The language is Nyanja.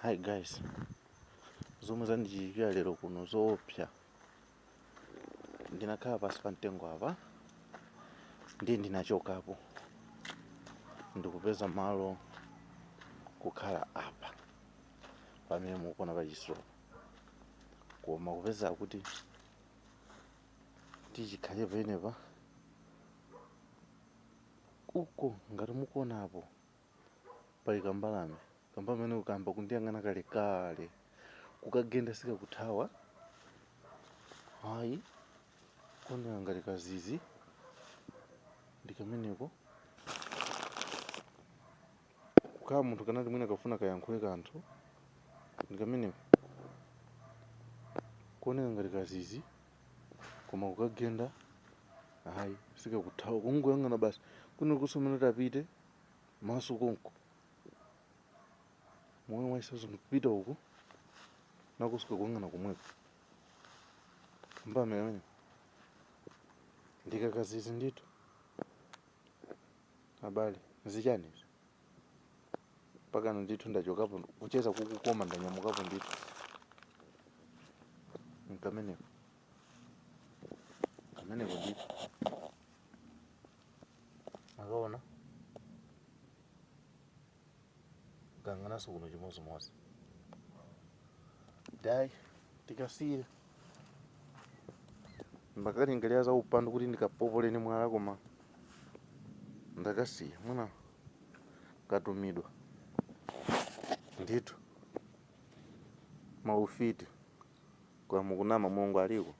Hi guys, zomwe zandichitikira lero kuno zoopsa. Ndinakhala pansi pa mtengo apa, ndiye ndinachokapo ndikupeza malo kukhala apa pamene mukuona pachisulo, koma kupeza kuti tichikhale pamenepa uko ngati mukuonapo pali kambalame. Kambalame kameneko kayamba kundiyang'ana kalekale, kukagenda sikakuthawa ayi, kuoneka ngati kazizi ndi kameneko. Kukhala munthu kanati mwina kafuna kayankhule kanthu ndi kameneko, kuoneka ngati kazizi koma kukagenda ayi sikakuthawa, kungoyang'ana basi kuno kusomera tapite maso konko momwe mwayisazo kupita uku nakusuka kuyang'ana komweko. Mbalame kamene ndikakazizi ndithu abale, zichani izi pakano ndithu ndachokapo kucheza kukukoma, ndanyamukapo ndithu nkameneko kameneko ndithu akaona kang'ananso kuno chimodzimodzi dai tikasiyire mbakalingalira za upandu kuti ndikapopoleni mwala koma ndakasiya mwina katumidwa ndithu maufiti kwa mukunama. Mulungu aliko.